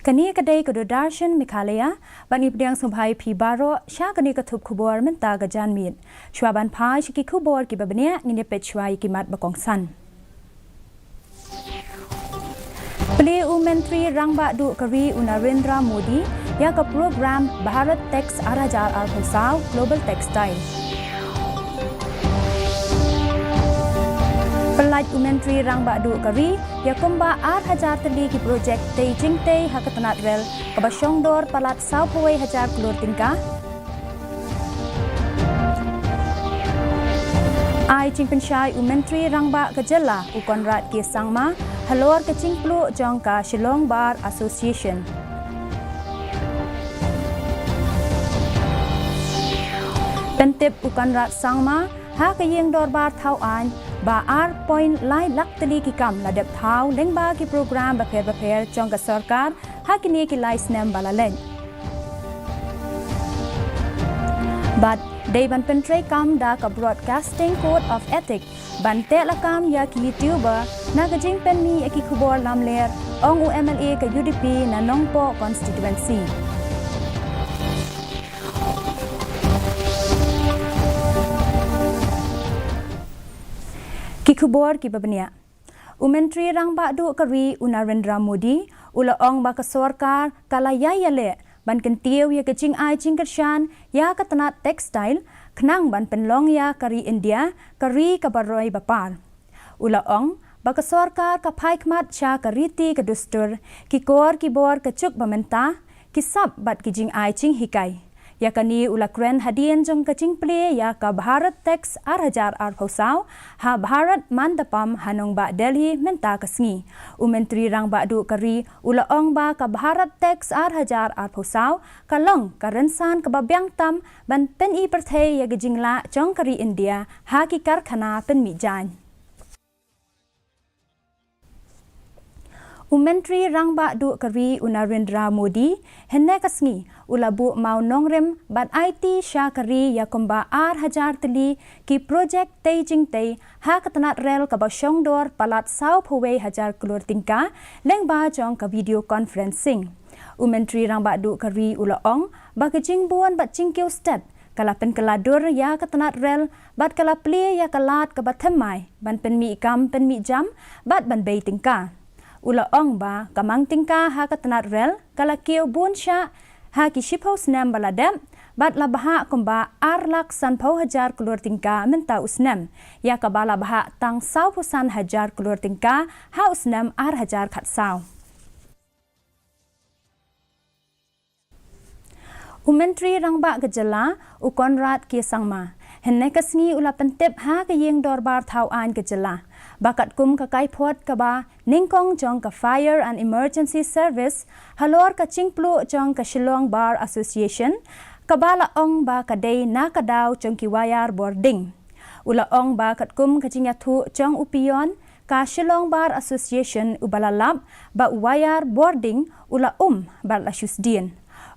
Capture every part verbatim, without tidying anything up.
Kane ka dei ka Doordarshan Meghalaya, bad ngi pdiang sngewbha ïa phi baroh sha kane ka thup khubor mynta ka janmiet. Shuwa ban phai sha ki khubor kiba bniah, ngin ïa peit shuwa ïa ki mat ba kongsan. Plie u Myntri Rangbah Duh ka ri u Narendra Modi ïa ka program Bharat Tax ar hajar arphew saw Global Textile. Pyllait u Myntri Rangbah Duh ka ri ïa kumba ar hajar tylli ki projek tei jingtei ha ka tnat rel kaba shongdor palat sawphew wei hajar klur tyngka. Ai jingpynshai u Myntri Rangbah ka jylla u Conrad K Sangma halor ka jingpluh jong ka Shillong Bar Association. Pyntip u Conrad Sangma ha ka ïing dorbar thaw aiñ ba ar point lai lak tylli ki kam la dep thaw lyngba ki program bapher bapher jong ka sorkar ha kine ki lai snem ba la leit. Bad dei ban pyntreikam da ka Broadcasting Code of Ethics ban teh lakam ïa ki YouTuber na ka jingpynmih ïa ki khubor lamler, ong u M L A ka U D P na Nongpoh constituency. Ki khubor kiba bniah. U Myntri Rangbah Duh ka ri u Narendra Modi u la ong ba ka sorkar ka la ïai ïaleh ban kyntiew ïa ka jingai jingkyrshan ïa ka tnat textile khnang ban pynlong ïa ka ri India ka ri kaba roi ba par. U la ong ba ka sorkar ka phai khmat sha ka riti ka dustur, ki kor ki bor ka juk ba mynta, ki sap bad ki jingai jinghikai. Ïa kane u la kren hadien jong ka jingplie ïa ka Bharat Tax ar hajar arphew saw ha Bharat Mandapam ha nongbah Delhi mynta ka sngi. U Myntri Rangbah Duh ka ri u la ong ba ka Bharat Tax ar hajar arphew saw ka long ka rynsan kaba biang tam ban pyni pyrthei ïa ka jinglah jong ka ri India ha ki karkhana pynmih jaiñ. U Myntri Rangbah Duh ka ri u Narendra Modi hynne ka sngi u la buh mawnongrim bad aiti sha ka ri ïa kumba ar hajar tylli ki projek tei jingtei ha ka tnat rel kaba shongdor palat sawphew wei hajar klur tyngka lyngba jong ka video conferencing. U Myntri Rangbah Duh ka ri u la ong ba ka jingbun bad jingkiew stet ka la pynkylla dur ïa ka tnat rel bad ka la plie ïa ka lad kaba thymmai ban pynmih kam pynmih jam bad ban bei tyngka. U la ong ba ka mang tyngka ha ka tnat rel ka la kiew bun shah ha ki shiphew snem ba la dep bad la bhah kumba ar lak sanphew hajar klur tyngka mynta u snem, ïa kaba la bhah tang sawphew san hajar klur tyngka ha u snem ar hajar khatsaw. U Myntri Rangbah ka jylla u Conrad K Sangma hynne ka sngi u la pyntip ha ka ïing dorbar thaw aiñ ka jylla ba katkum ka kaiphod kaba nyngkong jong ka Fire and Emergency Service halor ka jingpluh jong ka Shillong Bar Association, kaba la ong ba ka dei na ka daw jong ki wire bording. U la ong ba katkum ka jingïathuh jong u pion ka Shillong Bar Association uba la lap ba u wire bording u la um bad la shu sdien.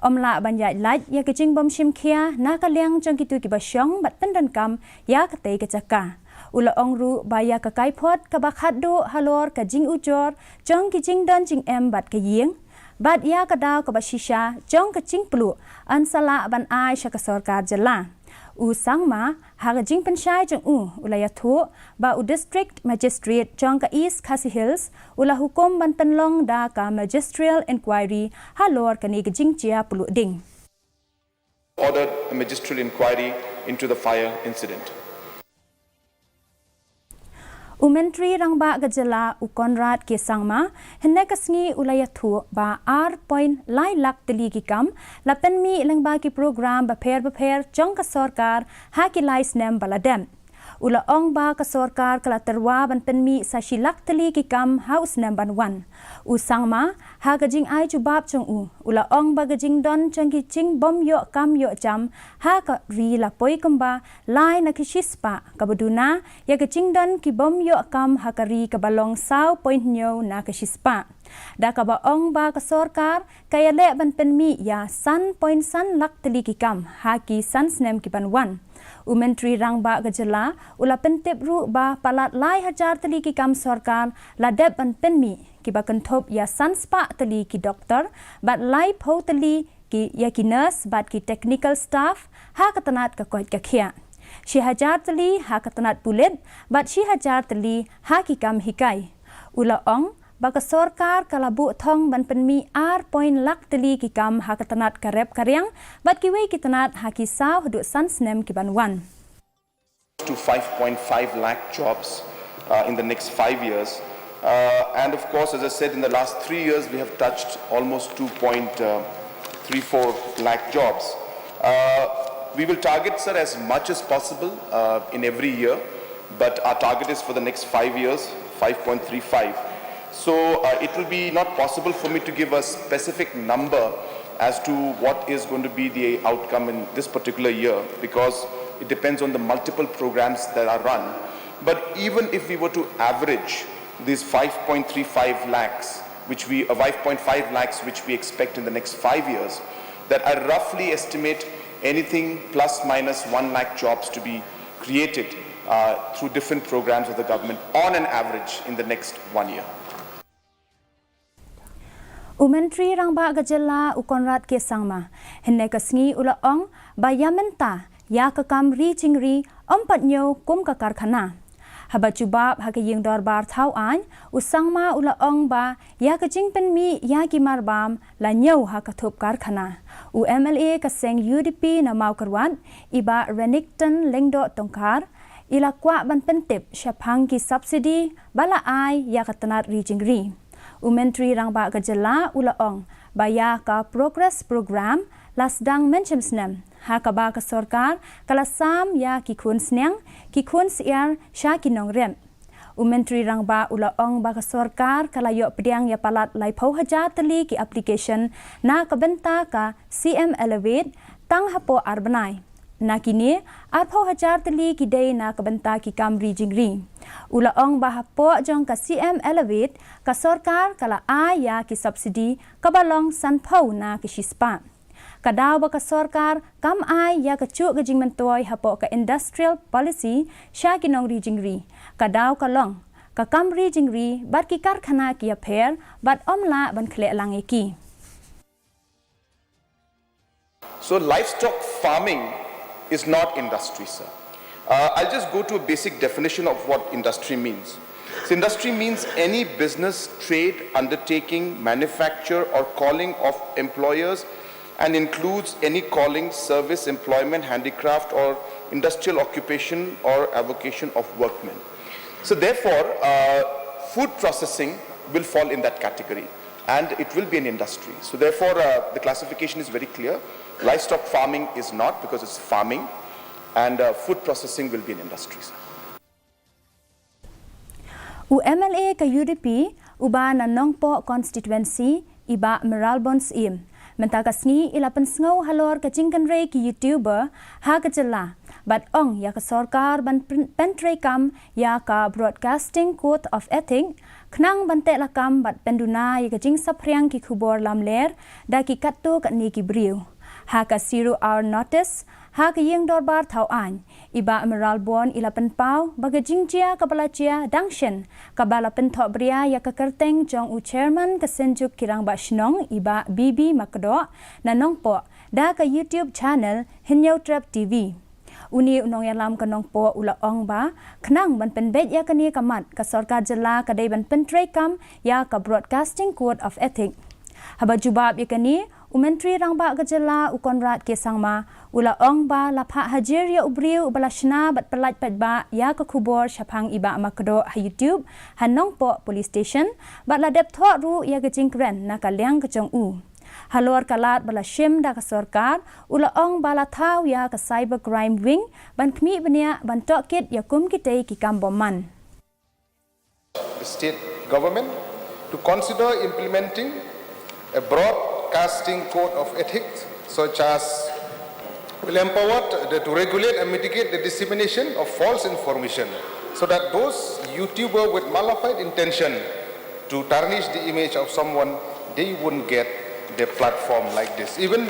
Ym lah ban ïaid lait ïa ka jingbym shim khia na ka liang jong kito kiba shong bad pyndonkam ïa katei ka jaka. U la ong ruh ba ïa ka kaiphod kaba khatduh halor ka jingujor jong ki jingdon jingem bad ka ïing bad ïa ka daw kaba shisha jong ka jingpluh yn sa lah ban ai sha ka sorkar jylla. U Sangma ha ka jingpynshai jong u u la ïathuh ba u District Magistrate jong ka East Khasi Hills u la hukum ban pynlong da ka Magisterial Inquiry halor kane ka jingjia pluh ding. Ordered a magisterial inquiry into the fire incident. U Myntri Rangbah ka jylla u Conrad K Sangma hynne ka sngi u la ïathuh ba ar point lai lak tylli ki kam la pynmih lyngba ki program bapher bapher jong ka sorkar ha ki lai snem ba la dep. U la ong ba ka sorkar ka la tyrwa ban pynmih sa shi lak tylli ki kam ha u snem ban wan. U Sangma ha ka jingai jubab jong u u la ong ba ka jingdon jong ki jingbym ïoh kam ïoh jam ha ka ri la poi kumba lai na ka shispah, kaba duna ïa ka jingdon ki bym ïoh kam ha ka ri kaba long saw point hynñiew na ka shispah. Da kaba ong ba ka sorkar ka ïaleh ban pynmih ïa san point san lak tylli ki kam ha ki san snem ki ban wan. U Myntri Rangbah ka jylla u la pyntip ruh ba palat lai hajar tylli ki kam sorkar la dep ban pynmih, kiba kynthup ïa san spah tylli ki doktor bad laiphew tylli ki, ïa ki nurse bad ki technical staff ha ka tnat ka koit ka khiah, shi hajar tylli ha ka tnat pulit bad shi hajar tylli ha ki kam hikai. U la ong ba ka sorkar ka la buh thong ban pynmih ar point lak tylli ki kam ha ka tnat ka rep ka riang bad kiwei ki tnat ha ki saw haduh san snem ki ban wan. To five point five lakh jobs uh, in the next five years. Uh, and of course, as I said, in the last three years, we have touched almost two point three four lakh jobs. Uh, we will target, sir, as much as possible uh, in every year, but our target is for the next five years, five point three five. So uh, it will be not possible for me to give a specific number as to what is going to be the outcome in this particular year, because it depends on the multiple programs that are run. But even if we were to average these five point three five lakhs, which we uh, five point five lakhs, which we expect in the next five years, that I roughly estimate anything plus minus one lakh jobs to be created uh, through different programs of the government on an average in the next one year. U Myntri Rangbah ka jylla u Conrad K Sangma hynne ka sngi u la ong ba ïa mynta ïa ka kam ri jingri ym pat ñiew kum ka karkhana. Haba jubab ha ka ïing dorbar thaw aiñ, u Sangma u la ong ba ïa ka jingpynmih ïa ki marbam la ñiew ha ka thup karkhana. U MLA ka seng UDP na Mawkyrwat, i Bah Renikton Lyngdoh Tongkhar, i la kwah ban pyntip shaphang ki subsidy ba la ai ïa ka tnat ri jingri. U Myntri Rangbah ka jylla u la ong ba ïa ka Progress Programme la sdang mynshem snem, ha kaba ka sorkar ka la sam ïa ki khun sniang, ki khun syiar sha ki nongrep. U Myntri Rangbah u la ong ba ka sorkar ka la ïoh pdiang ïa palat laiphew hajar tylli ki application na ka bynta ka CM Elevate tang hapoh ar bnai. Na kine, arphew hajar tylli ki dei na ka bynta ki kam ri jingri. U la ong ba hapoh jong ka CM Elevate, ka sorkar ka la ai ïa ki subsidy kaba long sanphew na ka shispah. Ka daw ba ka sorkar kam ai ïa ka juh ka jingmyntoi hapoh ka industrial policy sha ki nongri jingri, ka daw ka long ka kam ri jingri bad ki karkhana ki ïapher bad ym lah ban khleh lang ïa ki. So livestock farming is not industry, sir. Uh, I'll just go to a basic definition of what industry means. So industry means any business, trade, undertaking, manufacture, or calling of employers, and includes any calling, service, employment, handicraft, or industrial occupation or avocation of workmen. So therefore, uh, food processing will fall in that category, and it will be an industry. So therefore, uh, the classification is very clear. Livestock farming is not, because it's farming, and uh, food processing will be an industry, sir. U MLA ka UDP uba na Nongpoh constituency, i Bah Mayralborn Syiem, mynta ka sngi i la pynsngew halor ka jingkynrei ki YouTuber ha ka jylla bad ong ïa ka sorkar ban pyn-, pyntreikam ïa ka Broadcasting Code of Ethic khnang ban teh lakam bad pynduna ïa ka jingsaphriang ki khubor lamler da ki katto katne ki briew. Ha ka Zero Hour Notice ha ka ïing dorbar thaw aiñ, i Bah Mayralborn i la pynpaw ba ka jingjia kaba la jia dang shen kaba la pynthohbria ïa ka kyrteng jong u chairman ka Synjuk ki Rangbah Shnong, i Bah B B Makdoh na Nongpoh, da ka YouTube channel Hynñiewtrep TV. Une u nongïalam ka Nongpoh u la ong ba khnang ban pynbeit ïa kane ka mat, ka sorkar jylla ka dei ban pyntreikam ïa ka Broadcasting Code of Ethic. Haba jubab ïa kane, u Myntri Rangbah ka jylla u Conrad K Sangma u la ong ba la phah hajir ïa u briew uba la shna bad pyllait paidbah ïa ka khubor shaphang i Bah Makdoh ha YouTube ha Nongpoh Police Station bad la dep thoh ruh ïa ka jingkren na ka liang ka jong u. Halor ka lad ba la shim da ka sorkar, u la ong ba la thaw ïa ka Cyber Crime Wing ban khmih bniah ban tohkit ïa kum kitei ki kam bymman. The state government to consider implementing a broadcasting code of ethics, such as will empower the, to regulate and mitigate the dissemination of false information, so that those YouTuber with malified intention to tarnish the image of someone, they wouldn't get the platform like this. Even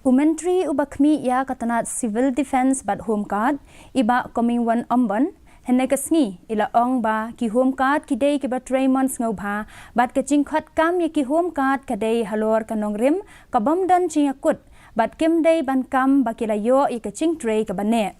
U Myntri uba khmih ïa ka tnat Civil Defence bad Home Guard, i Bah Comingone Ymbon, hynne ka sngi i la ong ba ki Home Guard ki dei kiba trei mon sngewbha, bad ka jingkhot kam ïa ki Home Guard ka dei halor ka nongrim ka bym don jingïakut, bad kim dei ban kam ba ki la ïoh ïa ka jingtrei kaba neh.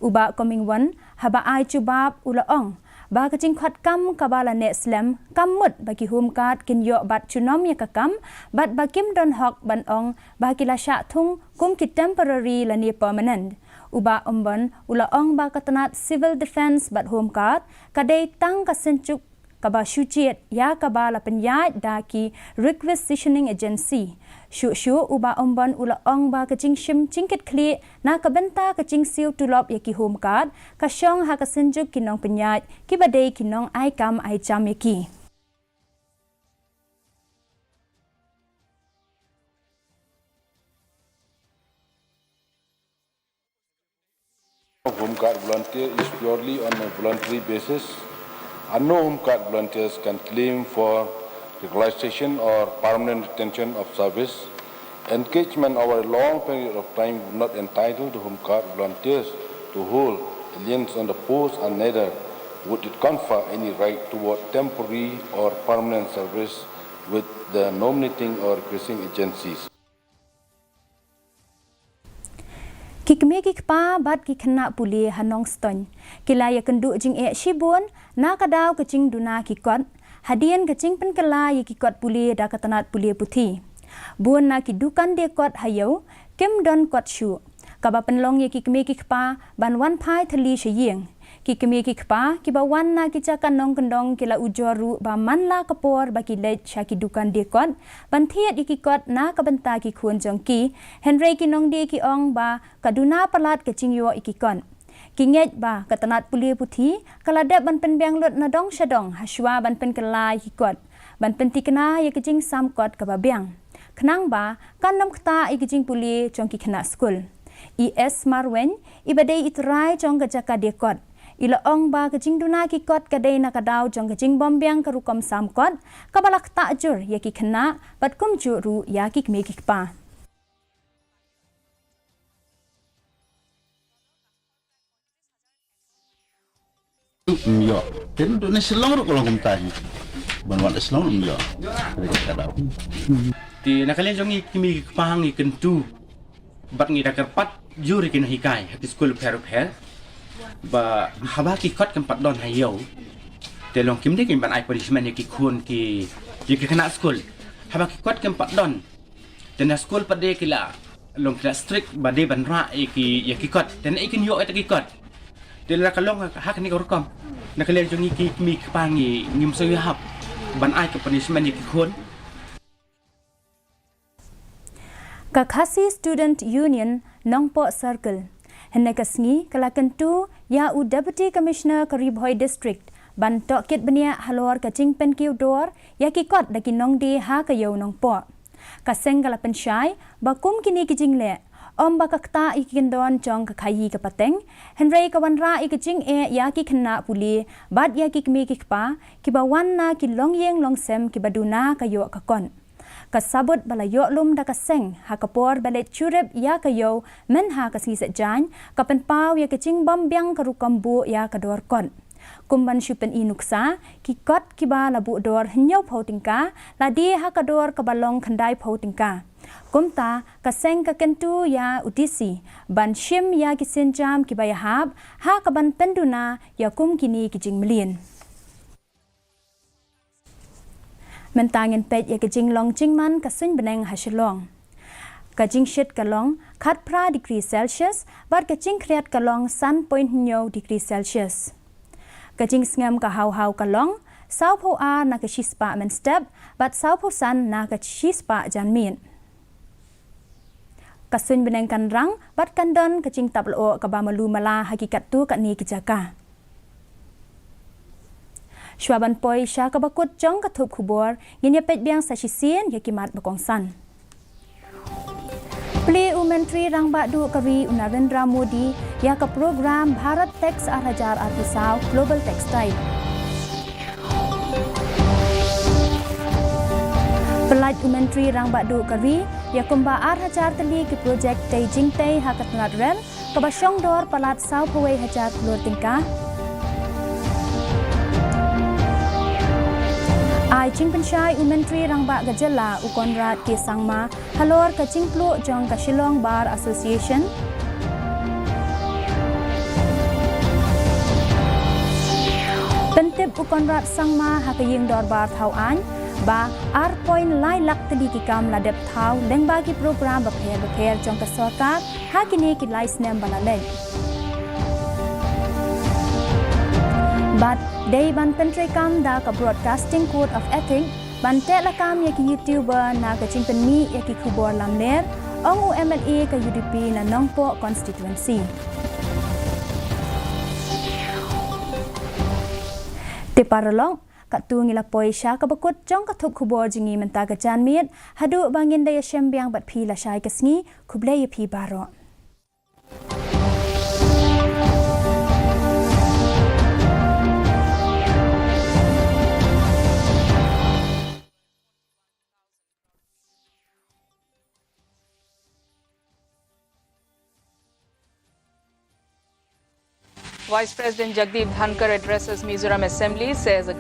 U Bah Comingone haba ai jubab u la ong ba ka jingkhot kam kaba la neh slem kam mut ba ki Home Guard kin ïoh bat junom ïa ka kam, bad ba kim don hok ban ong ba ki la shah thung kum ki temporary lane permanent. U Bah Ymbon u la ong ba ka tnat Civil Defence bad Home Guard ka dei tang ka synjuk kaba shu jied ïa kaba la pynïaid da ki Requisitioning Agency. Shuh shuh u Bah Ymbon u la ong ba ka jingshim jingkitkhlieh na ka bynta ka jingsiew tulop ïa ki Home Guard ka shong ha ka synjuk ki nongpynïaid kiba dei ki nongai kam ai jam ïa ki. Home Guard volunteer is purely on a voluntary basis, and no Home Guard volunteers can claim for regularization or permanent retention of service. Engagement over a long period of time would not entitle the Home Guard volunteers to hold allegiance on the post, and neither would it confer any right toward temporary or permanent service with the nominating or requisitioning agencies. Ki kmie ki kpa bad ki khynnah pule ha Nongstoiñ ki la ïakynduh jingeh shibun na ka daw ka jingduna ki kot, hadien ka jingpynkylla ïa ki kot pule da ka tnat pule puthi. Bun na ki dukan die kot ha ïew kim don kot shuh, kaba pynlong ïa ki kmie ki kpa ban wan phai thylli sha ïing. Ki kmie ki kpa kiba wan na ki jaka nongkyndong ki la ujor ruh ba man la ka por ba ki leit sha ki dukan die kot ban thied ïa ki kot na ka bynta ki khun jong ki, hynrei ki nongdie ki ong ba ka duna palat ka jingïoh ïa ki kot. Ki ngeit ba ka tnat pule puthi ka la dep ban pynbiang lut na dong sha dong hashwa ban pynkylla ïa ki kot, ban pynthikna ïa ka jingsam kot kaba biang, khnang ba kan ym ktah ïa ka jingpule jong ki khynnah skul. I S Marwein, iba dei i trai jong ka jaka die kot, i la ong ba ka jingduna ki kot ka dei na ka daw jong ka jingbymbiang ka rukom sam kot kaba la ktah jur ïa ki khynnah bad kumjuh ruh ïa ki kmie ki kpa. Ym ïoh. Te naduh na Shillong ruh ka long kumta hi. Ban wan na Shillong ruh ym ïoh. Te na ka liang jong ngi ki kmie ki kpa ngi kyntu bad ngi da kyrpad jur ïa ki nonghikai ha ki skul bapher bapher ba haba ki kot kim pat don ha ïew, te long kim dei kin ban ai punishment ïa ki khun ki, ïa ki khynnah skul. Haba ki kot kim pat don, te na skul pat de ki la long ki la strict ba dei ban rah ïa ki, ïa ki kot. Te na ei kin ïoh ïa ki kot. Te la ka long ha kane ka rukom. Na ka liang jong ngi ki kmie ki kpa ngi ngim sngewhap ban ai ka punishment ïa ki khun. Ka Khasi Student Union Nongpoh Circle hynne ka sngi ka la kyntu ïa u Deputy Commissioner ka Ri Bhoi District ban tohkit bniah halor ka jingpynkiew dor ïa ki kot da ki nongdie ha ka ïew Nongpoh. Ka seng ka la pynshai ba kum kine ki jingleh, ym ba ka ktah ïa ki kyndon jong ka khaïi ka pateng, hynrei ka wanrah ïa ka jingeh ïa ki khynnah pule bad ïa ki kmie ki kpa kiba wan na ki longïing longsem kiba duna ka ïoh ka kot. Ka sabut ba la ïoh lum da ka seng ha ka por ba leit jurip ïa ka ïew mynha ka sngi Saitjaiñ ka pynpaw ïa ka jingbymbiang ka rukom buh ïa ka dor kot. Kum ban shu pyni nuksa, ki kot kiba la buh dor hynñiewphew tyngka la die ha ka dor kaba long khyndaiphew tyngka. Kumta ka seng ka kyntu ïa u D C ban shim ïa ki sienjam kiba ïahap ha kaban pynduna ïa kum kine ki jingmlien. Mynta ngin peit ïa ka jinglong jingman ka suiñ bneng ha Shillong. Ka jingshit ka long khatphra degree Celsius bad ka jingkhriat ka long san point hynñiew degree Celsius. Ka jingsngem ka haw haw ka long sawphew ar na ka shispah mynstep bad sawphew san na ka shispah janmiet. Ka suiñ bneng kan rang bad kan don ka jingtap lyoh kaba malu mala ha ki katto katne ki jaka. Shuwa ban poi sha kaba kut jong ka thup khubor, ngin ïa peit biang sa shisien ïa ki mat ba kongsan. Plie u Myntri Rangbah Duh ka ri u Narendra Modi ïa ka program Bharat Tex ar hajar arphew saw Global Textile. Pyllait u Myntri Rangbah Duh ka ri ïa kumba ar hajar tylli ki projek tei jingtei ha ka tnat rel, kaba shong dor palat sawphew wei hajar klur tyngka. Ai jingpynshai u Myntri Rangbah ka jylla u Conrad K Sangma halor ka jingpluh jong ka Shillong Bar Association. Pyntip u Conrad Sangma ha ka ïing dorbar thaw aiñ ba ar point lai lak tylli ki kam la dep thaw lyngba ki program bapher bapher jong ka sorkar ha kine ki lai snem ba la leit. Bad dei ban pyntreikam da ka Broadcasting Code of Ethics ban teh lakam ïa ki YouTuber na ka jingpynmih ïa ki khubor lamler, ong u MLA ka UDP na Nongpoh Constituency. Te paralok, katto ngi la poi sha kaba kut jong ka thup khubor jong ngi mynta ka janmiet, haduh ba ngin da ïashem biang bad phi lashai ka sngi, khublei ïa phi baroh. Vice President Jagdeep Dhankhar addresses Mizoram Assembly, says a gold